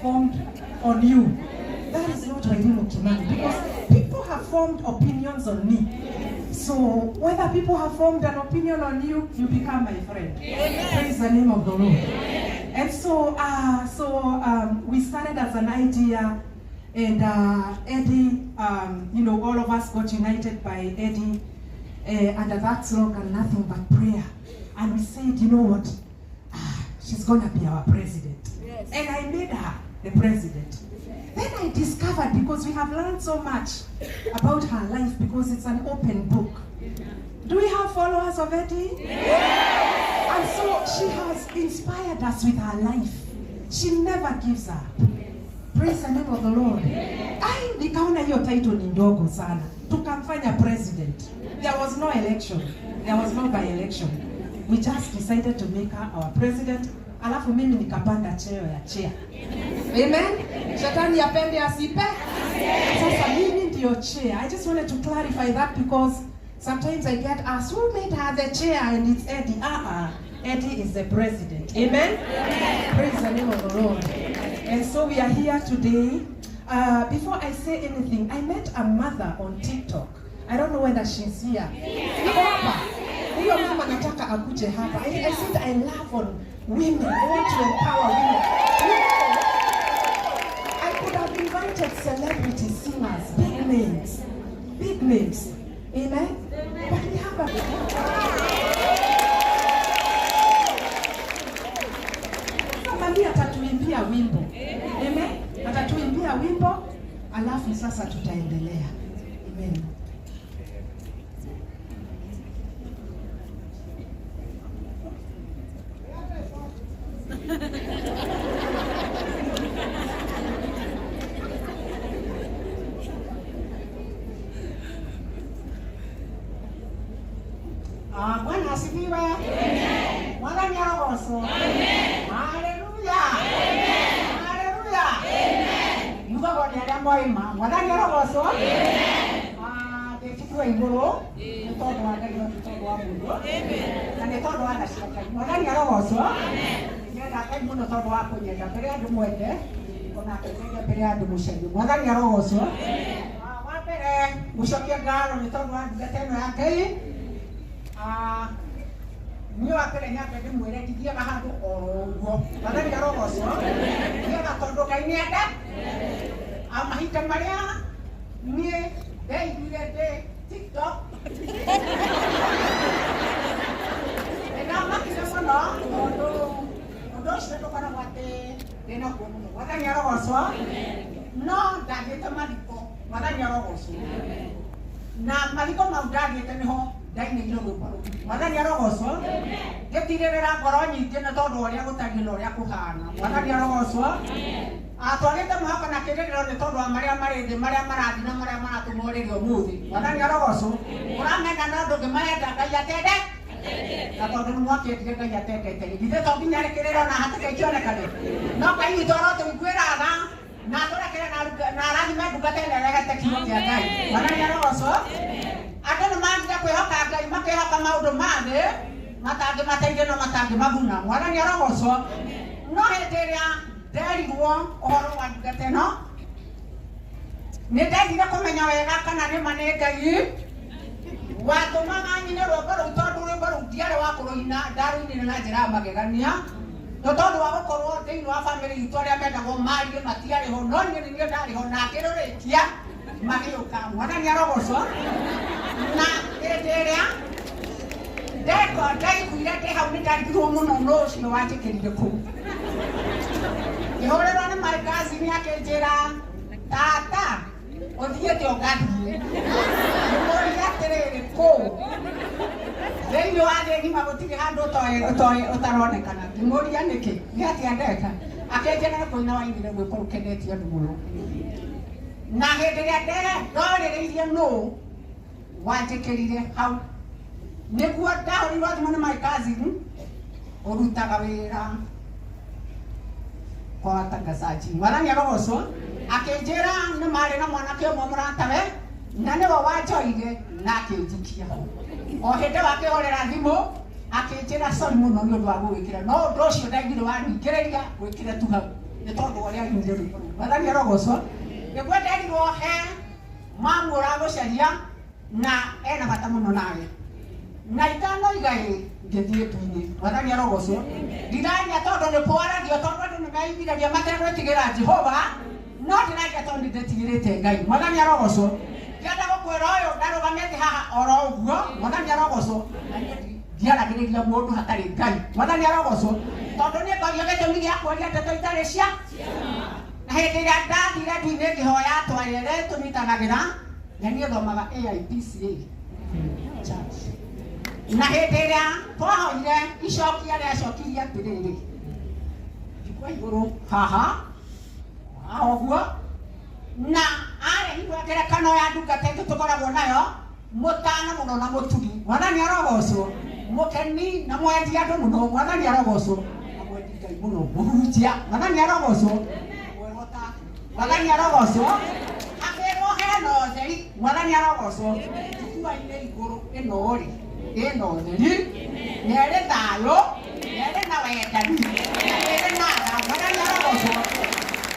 formed on you, that is not Wairimu Kimani, because people have formed opinions on me. So whether people have formed an opinion on you, you become my friend. Amen. Praise the name of the Lord. Amen. And so, we started as an idea, and Eddie, all of us got united by Eddie under that slogan, nothing but prayer. And we said, you know what? She's gonna be our president. Yes. And I made her the president. Then I discovered, because we have learned so much about her life, because it's an open book. Do we have followers of Eddie? Yes. And so she has inspired us with her life. She never gives up. Praise the name of the Lord. Ai, nikaona hiyo title ni ndogo sana. Tukamfanya president. There was no election. There was no by-election. We just decided to make her our president. Alafu mimi nikapanda cheo ya chair. Amen. Shetani apende asipe. Sasa mimi ndio chair. I just wanted to clarify that because sometimes I get asked, who made her the chair? And it's Eddie. Eddie is the president. Amen? Amen. Praise the name of the Lord. And so we are here today. Before I say anything, I met a mother on TikTok. I don't know whether she's here. Hapa. Huyo mama nataka akuje hapa. I said I love on women. I want to empower women. I could have invited celebrity singers, big names. Big names. Amen? But we have a... Mami atatuimbia wimbo. Amen? Atatuimbia wimbo, alafu sasa tutaendelea. Amen. Bwana asifiwe. Amen. Bwana ni arogocwo. Amen. Haleluya. Amen. Haleluya. Amen. Yugago ni aria moima. Bwana ni arogocwo. Amen. Ndĩtĩkio igũrũ nĩ tondũ wa Ngai no ti tondũ wa mũndũ. Amen. Na nĩ tondũ wa tha cia Ngai. Bwana ni arogocwo. Amen. Nyenda Ngai mũno tondũ wa kũnyenda mbere ya andũ mwende ona akĩnjenda mbere ya andũ mũcarie. Bwana ni arogocwo. Amen. Wa mbere gũcokia ngatho nĩ tondũ wa ndungata ĩno ya Ngai. Niĩ wa mbere nyambe ndĩmwĩre ndithiaga handũ oro ũguo. Mwathani arogocwo. Thiaga tondũ Ngai nĩenda. Mahinda marĩa niĩ ndeiguire ndĩ TikTok, nĩndamakire mũno tondũ ũndũ ũcio ndũkoragwo atĩ ndĩnaguo mũno. Mwathani arogocwo. No ndathiĩte mathiko. Mwathani arogocwo. Na mathiko mau ndathiĩte nĩho ndainĩire rwĩmbo rũu. Mwathani arogocwo. Ngĩtirĩrĩra ngoro nyingĩ nĩ tondũ wa ũrĩa gũtariĩ na ũrĩa kũhana. Mwathani arogocwo. Twagĩte mwĩhoko na kĩrĩgĩrĩro nĩ tondũ wa marĩa marĩ thĩ, marĩa marathiĩ na marĩa maratũmwo rĩrĩa ũmũthĩ. Mwathani arogocwo. Ũramenda no ndũngĩmayenda, Ngai atende. Na tondũ nĩ mwakĩendire Ngai atendete rĩ, githĩ to nginya rĩkĩrĩro na hatĩka ikĩonekane? No Ngai witũ arotũiguĩra tha na atũrekere na arathime ndungata ĩno ĩrehete kiugo kĩa Ngai. Mwathani arogocwo. Andũ nĩ magire kwĩhoka Ngai, makĩhoka maũndũ ma thĩ matangĩmateithia na matangĩmaguna. Mwathani arogocwo. No hĩndĩ ĩrĩa nderirwo ũhoro wa ndungata ĩno, nĩ ndendire kũmenya wega kana nĩ ma nĩ Ngai watũmaga nyine rwĩmbo rũu, tondũ rwĩmbo rũu ndiarĩ wa kũrũina, ndarũinire na njĩra ya magegania. No tondũ wa gũkorwo thĩinĩ wa bamĩrĩ itũ arĩa mendagwo marie matiarĩ ho, no niĩ nĩ niĩ ndarĩ ho na ngĩrũrĩkia magĩũka. Mwathani arogocwo. Na hĩndĩ ĩrĩa ndaiguire ndĩ hau nĩ ndarigirwo mũno nũ ũcio wanjĩkĩrire kũu. Ngĩhũrĩrwo nĩ my cousin akĩnjĩra, tata ũthiĩte ũgathiĩ. Ngĩmũria atĩrĩrĩ, kũ? Thĩinĩ wa thĩ ng'ima gũtirĩ handũ ũtaronekana. Ngĩmũria nĩkĩ? Nĩ atĩa ndeka? Akĩnjĩra nĩ kũina wainire rwĩmbo rũkenetie andũ mũno. Na hĩndĩ ĩrĩa ndorĩrĩirie nũ wanjĩkĩrire hau, nĩguo ndahũrirwo thimũ nĩ my cousin ũrutaga wĩra kwa watangazaji. Mwathani arogocwo. Akĩnjĩra nĩ marĩ na mwanake ũmwe mũratawe na nĩwe wanjoire na akĩnjikia. O hĩndĩ wakĩhũrĩra thimũ akĩnjĩra sorry mũno nĩ ũndũ wa gũgwĩkĩra, no ũndũ ũcio ndaiguire waningĩrĩria gwĩkĩra tu hau. Nĩ tondũ ũrĩa ainire rwĩmbo rũu. Mwathani arogocwo. Nĩguo nderirwo he mamu ũragũcaria na ena bata mũno nawe. Na itanoiga ĩ ngĩthiĩ tu-inĩ. Mwathani arogocwo. Ndiraria tondũ nĩ kwaragio tondũ andũ nĩ meiguithagia mategwĩtigĩra Jehova, no ndĩraria tondũ nĩ ndĩtigĩrĩte Ngai. Mwathani arogocwo. Ndĩrenda gũkwĩra ũyũ ndarũgamĩte haha oro ũguo. Mwathani arogocwo. Na niĩ ndiaragĩrĩria mũndũ hatarĩ Ngai. Mwathani arogocwo. Tondũ niĩ ngorio gĩtũmi gĩa kwaria ndeto itarĩ cia na hĩndĩ ĩrĩa ndathire ndu-inĩ ngĩhoya atwarĩ arĩa tũnyitanagĩra na niĩ thomaga AIPCA church. Na hĩndĩ ĩrĩa twahoire icokia rĩacokirie atĩrĩrĩ, njikwa igũrũ haha haha ũguo, na arehirwo ngerekano ya ndungata ĩngĩ tũkoragwo nayo mũtana mũno na mũtugi. Mwathani arogocwo. Mũkeni na mwendi andũ mũno. Mwathani arogocwo. Na mwendi Ngai mũno. Mũhunjia. Mwathani arogocwo. Mwega take. Mwathani arogocwo. Akĩrwo hena ũtheri. Mwathani arogocwo. Njukua-inĩ igũrũ ĩno rĩ, ĩna ũtheri, na ĩrĩ thayũ, na ĩrĩ na wendani, na ĩrĩ na tha. Mwathani arogocwo.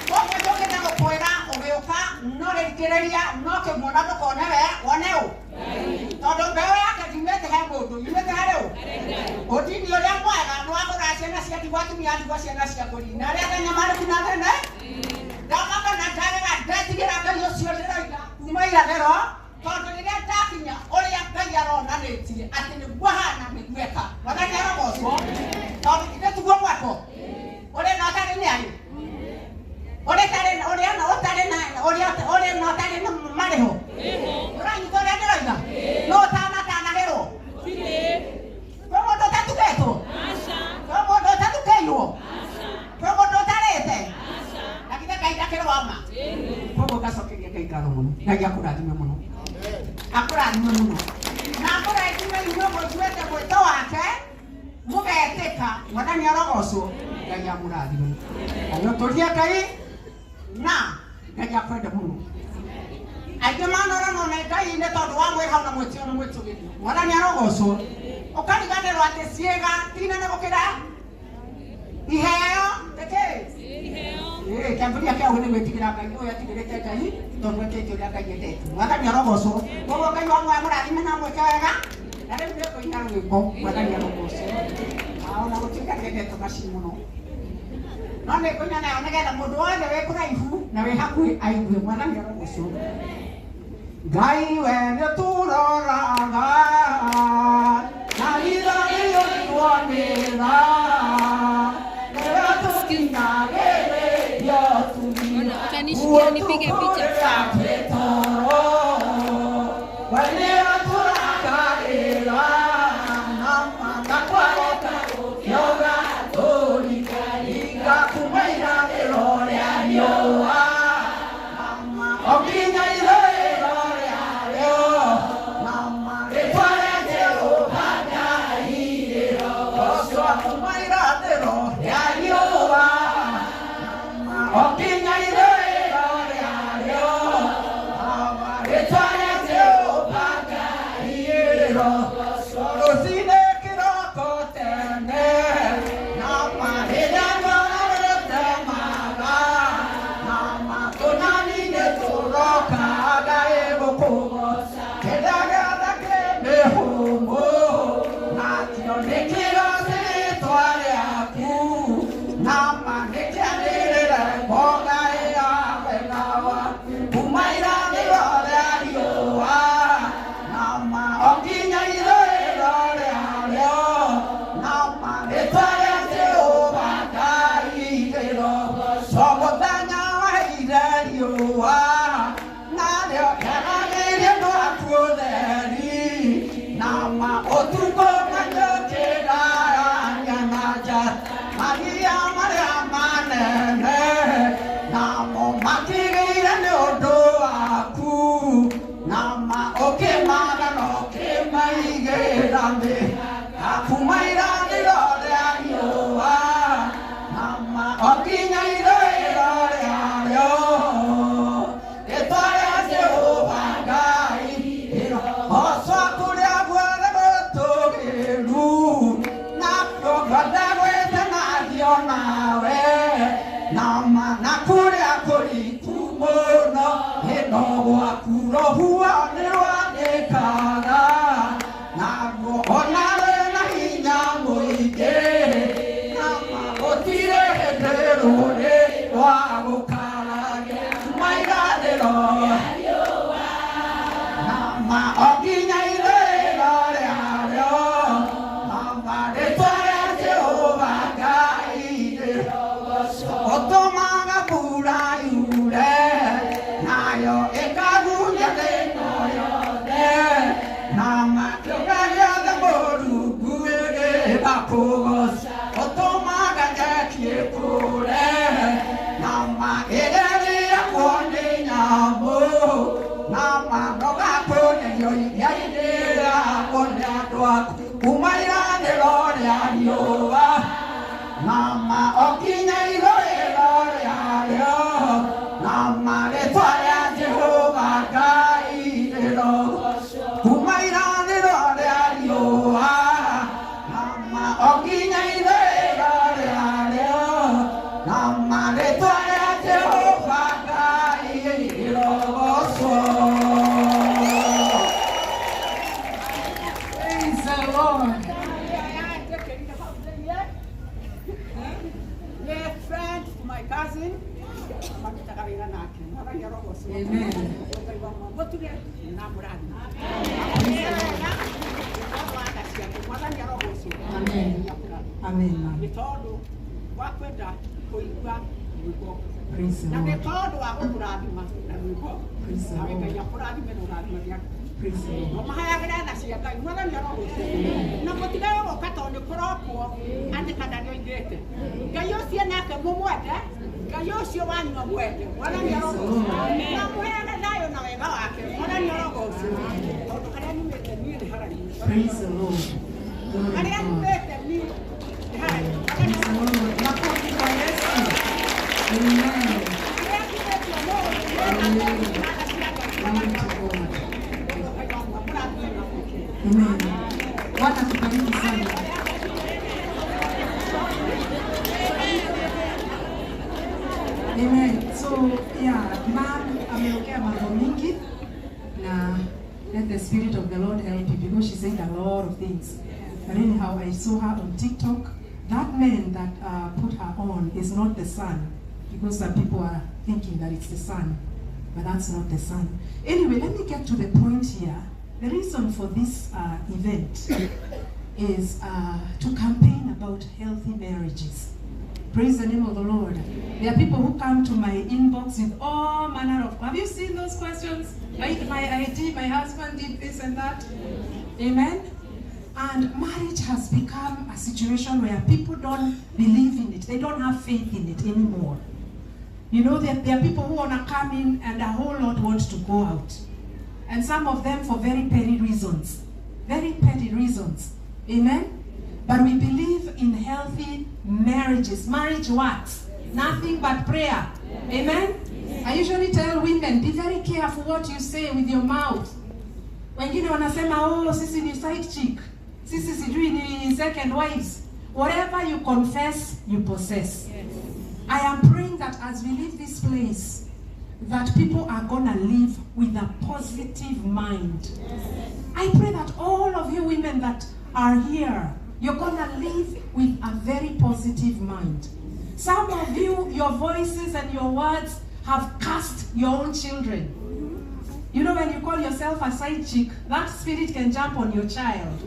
Koguo njũkĩte gũkwĩra ũgĩũka no rĩrikĩrĩria no kĩmuona ndũkone we wone ũ, tondũ mbeũ yake ndiumĩte he mũndũ, yumĩte harĩ ũ. Ũndini ũrĩa mwega nĩ wagũraga ciana cia ndigwa, atumia a ndigwa, ciana cia ngũri, na arĩa athanyamarĩku na thene. Ndamaka na ndarega ndetigĩra Ngai ũcio ndĩroiga kuma irathĩro, tondũ rĩrĩa ndakinya ũrĩa Ngai aronanĩtie atĩ nĩguo ahana nĩguo eka. Mwathani arogocwo. Tondũ ithe tiguo mwako ũrĩa na ũtarĩ nĩ arĩ ũrĩa ũtarĩ ũrĩa na ũtarĩ na ũrĩa ũrĩa na ũtarĩ na marĩho. Ũranyita ũrĩa ndĩroiga? No ũtanatanahĩrwo kwĩ mũndũ ũtatukĩtwo, kwĩ mũndũ ũtatukĩirwo, kwĩ mũndũ ũtarĩte, na githĩ Ngai ndakĩrĩ wa ma? Koguo ngacokeria Ngai ngatho mũno. Ngai akũrathime mũno, akũrathime mũno, na akũrathime inyuĩ mũtuĩte mwĩto wake mũgetĩka. Mwathani arogocwo. Ngai amũrathime. Ngai ũtũrie Ngai na Ngai akwende mũno. Aingĩ manoranwo nĩ Ngai nĩ tondũ wa mwĩhau na mwĩtĩo na mwĩtũgĩrio. Mwathani arogocwo. Ũkariganĩrwo atĩ ciĩga ti nene gũkĩra iheo nĩkĩ. Kĩambĩrĩria kĩa ũgĩ nĩ gwĩtigĩra Ngai. Ũyũ etigĩrĩte Ngai tondũ ekĩte ũrĩa Ngai endete. Mwathani arogocwo. Koguo Ngai wa muoyo amũrathime na amwĩke wega. Na rĩu nĩ ngũina rwĩmbo. Mwathani arogocwo. Ona gũtuĩka ndiendete macini mũno, no nĩ ngũina nayo nĩgetha mũndũ wothe wĩ kũraihu na wĩ hakuhĩ aigue. Mwathani arogocwo. Ngai we nĩ ũtũroraga na ritho rĩiyũrĩtwo nĩ tha, nĩwe tũkinyagĩrĩrio Ona, utanishikia nipige picha. We nĩwe tũrakarĩra na makakwareka gũkĩoga tũrikaringa kuma irathĩro rĩa riũa o nginya ithũĩro rĩarĩo, na marĩtwa rĩa Jehova Ngai rĩrogocwo kuma irathĩro rĩa riũa o nginya ithũĩro rĩarĩo, na marĩtwa rĩa Jehova Ngai rĩrogocwo. Rũcinĩ kĩroko tene na marĩrĩa rũtemaga na matũnani-inĩ tũrokaga ĩgũkũgoca kĩrĩa gĩothe kĩ mĩhũmũ nakĩo nĩkĩo rĩtwa rĩaku na ma nĩkĩanĩrĩre mboga ya wega waku kuma irathĩro rĩa riũa na ma o nginya ithũĩro rĩarĩo, na marĩtwa rĩa Jehova Ngai rĩrogocwo. Mũthenya waheire riũa narĩo rĩaragĩrie ndwaku ũtheri, na ma ũtukũ manyũkĩrarania na njata maria marĩa manene namo matigĩire nĩ ũndũ waku, na ma ũkĩmaga na ũkĩmaigĩra mĩhaka kuma irathĩro rĩa riũa na ma o nginya ithũĩro rĩarĩo, rĩtwa rĩa Jehova Ngai rĩrogocwo kũrĩa guothe gũtũũgĩru, nakuo guothe gwĩtanagio nawe na ma Rũhuho nĩ rwandĩkaga naguo ona rwĩna hinya mũingĩ na gũtirĩ hĩndĩ rũrĩ rwa gũkaragia kuma irathĩro na ma o nginya ithũĩro rĩarĩo na marĩtwa rĩa Jehova Ngai rĩrogocwo ũtũmaga mbura yure nayo ĩkagunyia thĩ ĩno yothe na makĩũra gĩothe Mũrungu ĩgĩgakũgoca ũtũmaga nyeki ĩkũre na ma ĩrĩa ĩrĩagwo nĩ nyamũ na manoga kũnerio iria irĩagwo nĩ andũ aku kuma irathĩro rĩa riũa na ma o nginya ithũĩro rĩarĩo na marĩtwa rĩa Jehova Ngai rĩrogocwo kuma irathĩro rĩa riũa na ma o nginya ithũĩro rĩarĩo na marĩtwa rĩa Jehova Ngai rĩrogocwo. Praise the Lord. Nĩ friend to my cousin marutaga wĩra nake mwathani arogocwo. Amen. Ngai wa mũtũre na mũrathime mwathani arogocwo. Amen. Amen, ma'am. Nĩ tondũ wa kwenda kũigua rwĩmbo Praise the na nĩ Lord. tondũ wa gũkũrathima na rwĩmbo Praise the nawe Lord. Ngai akũrathime na ũrathime gĩaku Praise the Lord. mũmahayagĩre tha cia Ngai mwathani arogocwo na mũtigage gũka tondũ nĩ kũrokwo atĩ kana nĩoigĩte Ngai ũcio nake mũmwende Ngai ũcio wanyu amwende mwathani arogocwo na mũheage thayũ na wega wake mwathani arogocwo tondũ harĩa nyumĩte niĩ nĩ haraihu. Praise the Lord. Glory to Harĩa God. nyumĩte niĩ nĩ haraihu. Praise the Lord. Makofi kwa Yesu. Amen. Harĩa nyumĩte ũmũthĩ nĩ tha cia Ngai. Glory to God. Amen. Bwana tubariki sana. Amen. So, yeah, ma'am ameongea mambo mingi na let the spirit of the Lord help you because she said a lot of things. But anyhow, I saw her on TikTok. That man that put her on is not the son, because some people are thinking that it's the son, but that's not the son. Anyway, let me get to the point here. The reason for this event is to campaign about healthy marriages. Praise the name of the Lord. There are people who come to my inbox with all manner of, have you seen those questions? My ID, my husband did this and that. Amen. And marriage has become a situation where people don't believe in it. They don't have faith in it anymore. You know, there are people who want to come in and a whole lot want to go out. And some of them for very petty reasons. Very petty reasons. Amen? But we believe in healthy marriages. Marriage works. Nothing but prayer. Amen? I usually tell women, be very careful what you say with your mouth. Wengine wanasema, oh, sisi ni side chick. Sisi sijui ni second wives. Whatever you confess, you possess. I am praying that as we leave this place, that people are going to live with a positive mind. I pray that all of you women that are here, you're going to live with a very positive mind. Some of you, your voices and your words have cast your own children. You know, when you call yourself a side chick, that spirit can jump on your child.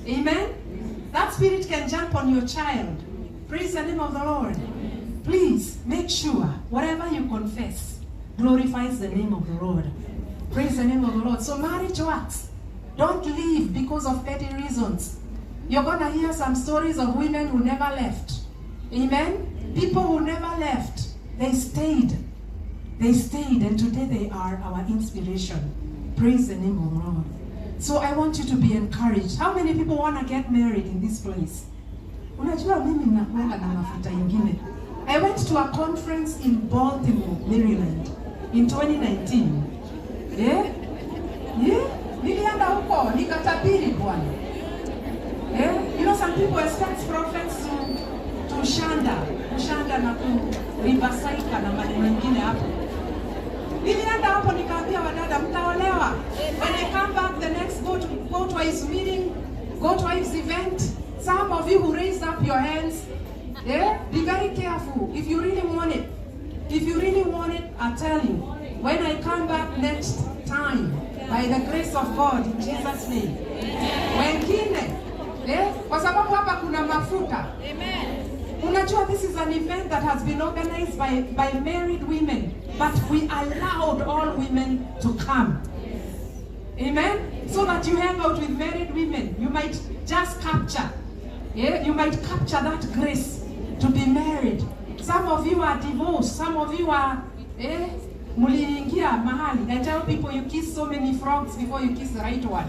Amen? That spirit can jump on your child. Praise the name of the Lord. Please make sure whatever you confess glorifies the name of the Lord. Praise the name of the Lord. So marriage works. Don't leave because of petty reasons. You're going to hear some stories of women who never left. Amen? People who never left. They stayed. They stayed, and today they are our inspiration. Praise the name of the Lord. So I want you to be encouraged. How many people want to get married in this place? Unajua mimi nakuanga na mafuta ingine. I went to a conference in Baltimore, Maryland in 2019. Yeah? Yeah? Nilienda huko, nikatabiri bwana. Yeah? You know, some people expect prophets to shanda, kushanda na kuribasaika na maneno mengine hapo. Nilienda hapo nikaambia wadada mtaolewa. When I come back the next go to his meeting, go to his event, some of you who raised up your hands, yeah, be very careful if you really want it. If you really want it, I tell you, when I come back next time, by the grace of God, in Jesus' name. Wengine, eh, kwa sababu hapa kuna mafuta. Unajua, this is an event that has been organized by married women, but we allowed all women to come. Amen? So that you hang out with married women. You might just capture. Yeah? You might capture that grace to be married. Some of you are divorced. Some of you are, eh, muliingia mahali. I tell people you kiss so many frogs before you kiss the right one.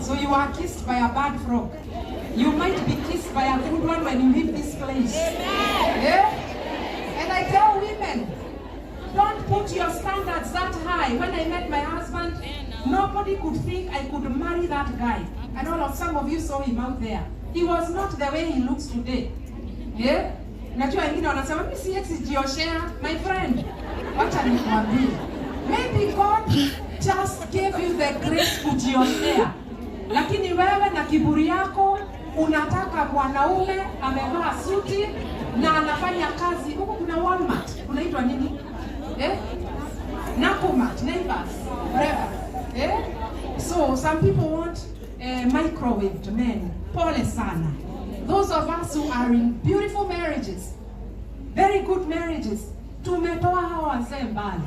So you are kissed by a bad frog. You might be kissed by a good one when you leave this place. Yeah? And I tell women, don't put your standards that high. When I met my husband, nobody could think I could marry that guy. And all of some of you saw him out there. He was not the way he looks today. Yeah? Najua wengine wanasema mimi siwezi jioshea, my friend. Wacha nikwambie. Maybe God just gave you the grace kujioshea. Lakini wewe na kiburi yako unataka mwanaume amevaa suti na anafanya kazi huku. Kuna Walmart, kunaitwa nini? Eh? Nakumatt, Naivas, whatever. Eh? So some people want microwaved men. Pole sana. Those of us who are in beautiful marriages, very good marriages, tumetoa hawa wazee mbali.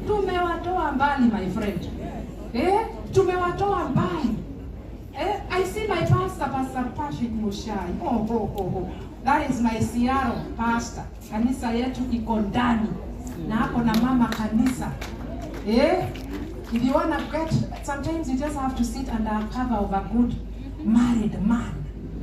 Tumewatoa mbali, my friend. Eh? Tumewatoa mbali. Eh? I see my pastor, Pastor Patrick Mushai. Oh, oh, oh, oh. That is my Seattle pastor. Kanisa yetu iko ndani. Na hapo na mama kanisa. Eh? If you wanna get, sometimes you just have to sit under a cover of a good married man.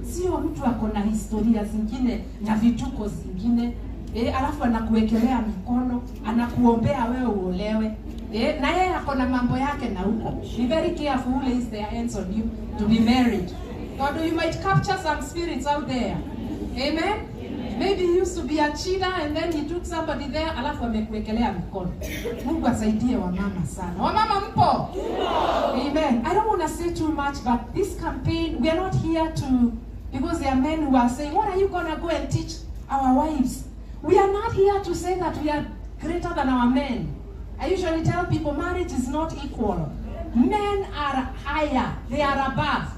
Sio mtu ako na historia zingine na vituko zingine. Eh, alafu anakuwekelea mikono, anakuombea wewe uolewe. Eh, na yeye ako na mambo yake na huko. Be very careful who lays their hands on you to be married. God, you might capture some spirits out there. Amen? Maybe he used to be a cheater and then he took somebody there, alafu amekuwekelea mikono. Mungu asaidie wamama sana. Wamama mpo? Amen. I don't want to say too much, but this campaign, we are not here to, because there are men who are saying, what are you going to go and teach our wives? We are not here to say that we are greater than our men. I usually tell people marriage is not equal. Men are higher, they are above.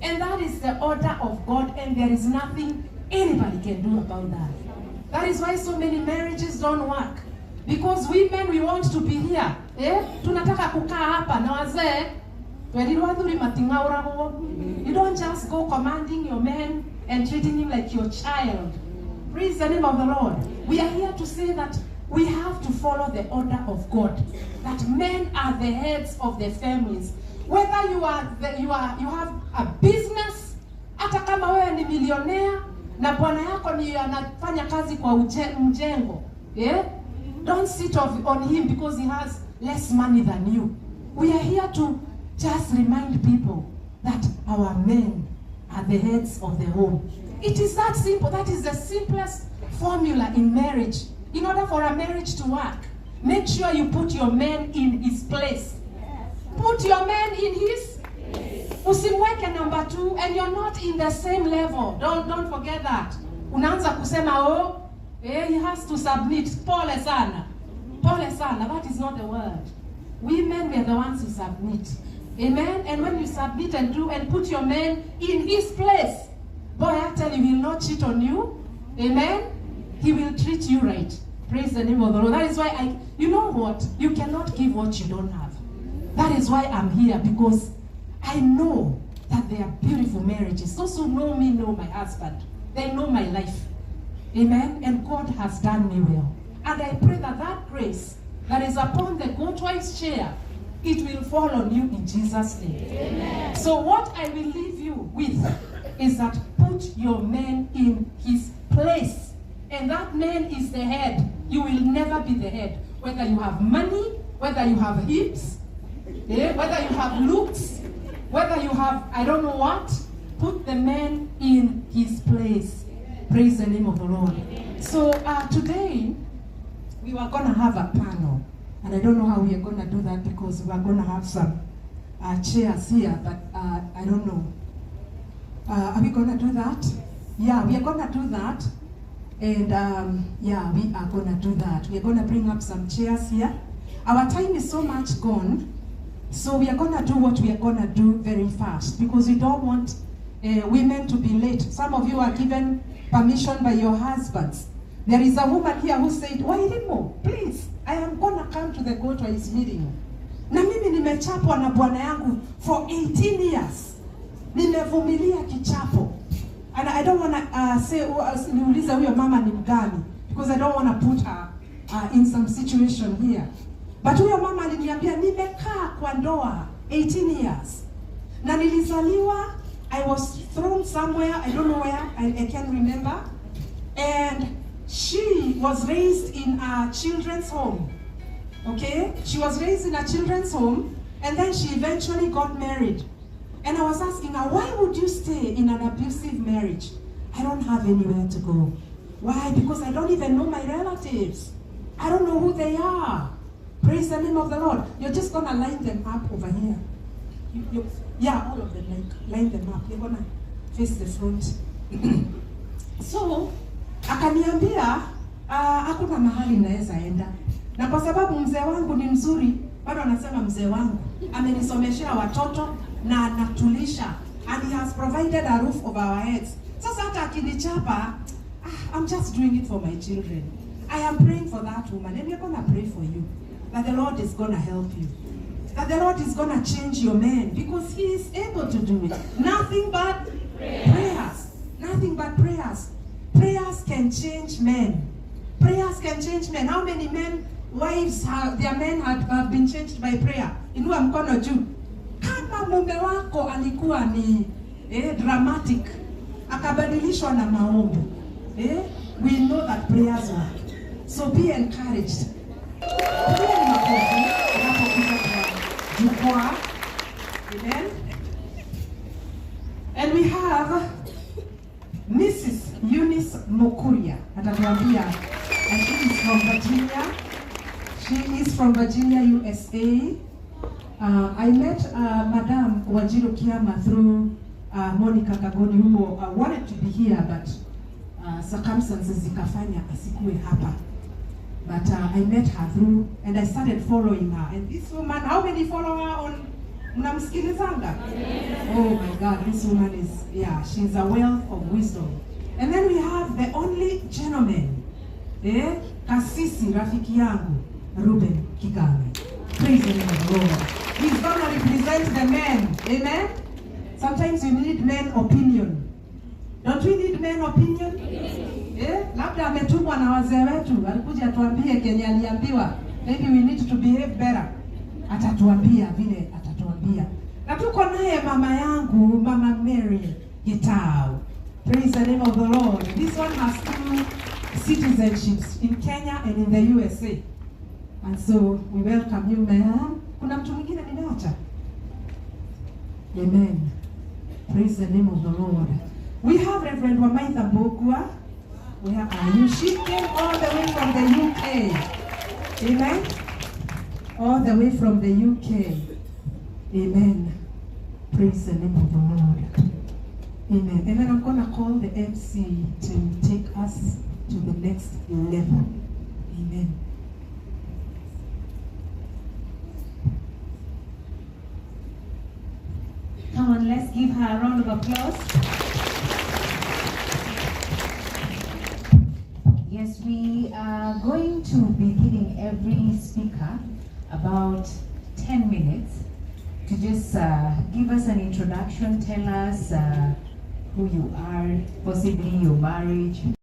And that is the order of God, and there is nothing anybody can do about that. That is why so many marriages don't work. Because women, we want to be here. Eh? Tunataka kukaa hapa na wazee. Twerirwo athuri mating'aũragwo. You don't just go commanding your man and treating him like your child. Praise the name of the Lord. We are here to say that we have to follow the order of God. That men are the heads of the families. Whether you have a business, hata kama wewe ni millionaire na bwana yako ni anafanya kazi kwa mjengo. Yeah? Don't sit on him because he has less money than you. We are here to just remind people that our men are the heads of the home. It is that simple. That is the simplest formula in marriage. In order for a marriage to work, make sure you put your man in his place. Put your man in his place. Usimweke number two, and you're not in the same level. Don't forget that. Unaanza kusema, oh, he has to submit. Pole sana. Pole sana. That is not the word. Women, we are the ones who submit. Amen? And when you submit and do and put your man in his place, boy, I tell you, he will not cheat on you. Amen? He will treat you right. Praise the name of the Lord. That is why you know what? You cannot give what you don't have. That is why I'm here, because I know that there are beautiful marriages. Those who know me know my husband. They know my life. Amen? And God has done me well. And I pray that that grace that is upon the Goat Wives chair, it will fall on you in Jesus' name. Amen. So what I will leave you with is that put your man in his place. And that man is the head. You will never be the head. Whether you have money, whether you have hips, whether you have looks, whether you have I don't know what, put the man in his place. Praise the name of the Lord. So today, we were going to have a panel. And I don't know how we are going to do that because we are going to have some chairs here, but I don't know. Are we going to do that? Yeah, we are going to do that. And yeah, we are going to do that. We are going to bring up some chairs here. Our time is so much gone. So we are going to do what we are going to do very fast because we don't want women to be late. Some of you are given permission by your husbands. There is a woman here who said, Wairimu, please, I am going to come to the Go Twice meeting. Na mimi nimechapwa na bwana yangu for 18 years. Nimevumilia kichapo. And I don't want to say, niulize huyo mama ni mgani, because I don't want to put her in some situation here. But huyo mama aliniambia, nimekaa kwa ndoa 18 years. Na nilizaliwa, I was thrown somewhere, I don't know where, I can't remember. And she was raised in a children's home. Okay? She was raised in a children's home, and then she eventually got married. And I was asking her, why would you stay in an abusive marriage? I don't have anywhere to go. Why? Because I don't even know my relatives. I don't know who they are. Praise the name of the Lord. You're just gonna line them up over here. Yeah, all of them, like, line them up. You're gonna face the front. So, akaniambia, hakuna mahali naweza enda. Na kwa sababu mzee wangu ni mzuri, bado anasema mzee wangu amenisomeshea watoto na anatulisha, and he has provided a roof over our heads. Sasa hata akinichapa, I'm just doing it for my children. I am praying for that woman, and we're gonna pray for you that the Lord is gonna help you, that the Lord is gonna change your man, because he is able to do it. Nothing but prayers. Nothing but prayers. Prayers can change men. Prayers can change men. How many men, wives, have, their men have been changed by prayer? Inua mkono juu. Kama mume wako alikuwa ni dramatic, akabadilishwa na maombi. We know that prayers work. So be encouraged. Pigeni makofi unapokuja kwa jukwaa. Amen. And we have Mrs. Eunice Mokuria. Atatuambia, and she is from Virginia. She is from Virginia, USA. I met Madame Wanjiru Kiama through Monica Kagoni, who wanted to be here, but circumstances zikafanya asikuwe hapa. But I met her through, and I started following her. And this woman, how many follow her on mnamsikilizanga? Oh my God, this woman is, yeah, she's a wealth of wisdom. And then we have the only gentleman, Kasisi rafiki yangu, Ruben Kigame. Praise the name of the Lord. He's gonna represent the men. Amen? Sometimes we need men opinion. Don't we need men opinion? Eh? Labda ametumwa na wazee wetu, alikuja atuambie kenye aliambiwa. Maybe we need to behave better. Atatuambia vile atatuambia. Na tuko naye mama yangu, Mama Mary Gitau. Praise the name of the Lord. This one has two citizenships in Kenya and in the USA. And so we welcome you, ma'am. Kuna mtu mwingine nimeacha? Amen. Praise the name of the Lord. We have Reverend Wamaitha Mbugua. Where are you? She came all the way from the UK. Amen. All the way from the UK. Amen. Praise the name of the Lord. Amen. And then I'm going to call the MC to take us to the next level. Amen. Come on, let's give her a round of applause. Yes, we are going to be giving every speaker about 10 minutes to just give us an introduction, tell us who you are, possibly your marriage,